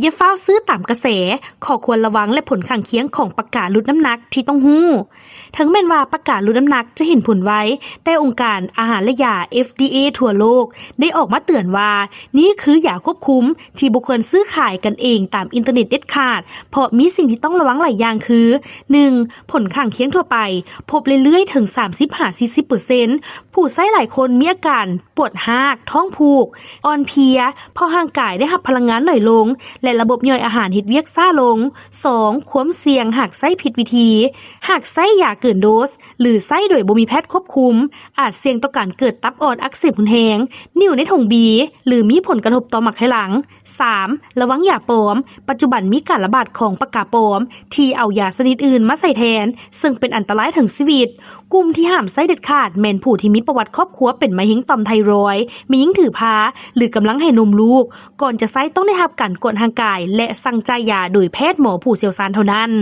ຢ່າຟ້າວຊື້ຕາມກະແສ, ຂໍ້ຄວນລະວັງ ແລະ ຜົນຂ້າງຄຽງຂອງປາກກາຫຼຸດນ້ຳໜັກທີ່ຕ້ອງຮູ້. ເຖິງແມ່ນວ່າປາກກາຫຼຸດນ້ຳໜັກຈະເຫັນຜົນໄວ, ແຕ່ອົງການອາຫານ ແລະ ຢາ ເອັຟດີເອ ທົ່ວໂລກ ໄດ້ອອກມາເຕືອນວ່າ ນີ້ຄືຢາຄວບຄຸມທີ່ບໍ່ຄວນຊື້ຂາຍກັນເອງຕາມອິນເຕີເນັດເດັດຂາດ, ເພາະມີສິ່ງທີ່ຕ້ອງລະວັງຫຼາຍຢ່າງຄື ໜຶ່ງ ຜົນຂ້າງຄຽງທົ່ວໄປ ພົບເລື້ອຍໆເຖິງສາມສິບຫາສີ່ສິບເປີເຊັນ. ຜູ້ໃຊ້ຫຼາຍຄົນມີອາການປວດຮາກ, ທ້ອງຜູກ, ອ່ອນເພຍ ເພາະຮ່າງກາຍໄດ້ຮັບພະລັງງານໜ້ອຍລົງ ແລະ ລະບົບຍ່ອຍອາຫານເຮັດວຽກຊ້າລົງ. ສອງ ຄວາມສ່ຽງຫາກໃຊ້ຜິດວິທີ. ຫາກໃຊ້ຢາເກີນໂດສ ຫຼື ໃຊ້ໂດຍບໍ່ມີແພດຄວບຄຸມ ອາດສ່ຽງຕໍ່ການເກີດຕັບອ່ອນອັກເສບຮຸນແຮງ, ນິ້ວໃນຖົງບີ ຫຼື ມີຜົນກະທົບຕໍ່ໝາກໄຂ່ຫຼັງ. ສາມ ລະວັງຢາປອມ. ປັດຈຸບັນມີການລະບາດຂອງປາກກາປອມ ທີ່ເອົາຢາຊະນິດອື່ນມາໃສ່ແທນ, ເຊິ່ງເປັນອັນຕະລາຍເຖິງຊີວິດ. ກຸ່ມທີ່ຫ້າມໃຊ້ເດັດຂາດແມ່ນຜູ້ທີ່ມີປະຫວັດຄອບຄົວເປັນມະເຮັງຕ່ອມໄທຣອຍ, ແມ່ຍິງຖືພາ ຫຼື ກຳລັງໃຫ້ນົມລູກ. ກ່ອນຈະໃຊ້ຕ້ອງໄດ້ຮັບການກວດຮ່າງກາຍ ແລະ ສັ່ງຈ່າຍຢາໂດຍແພດໝໍຜູ້ຊ່ຽວຊານເທົ່ານັ້ນ.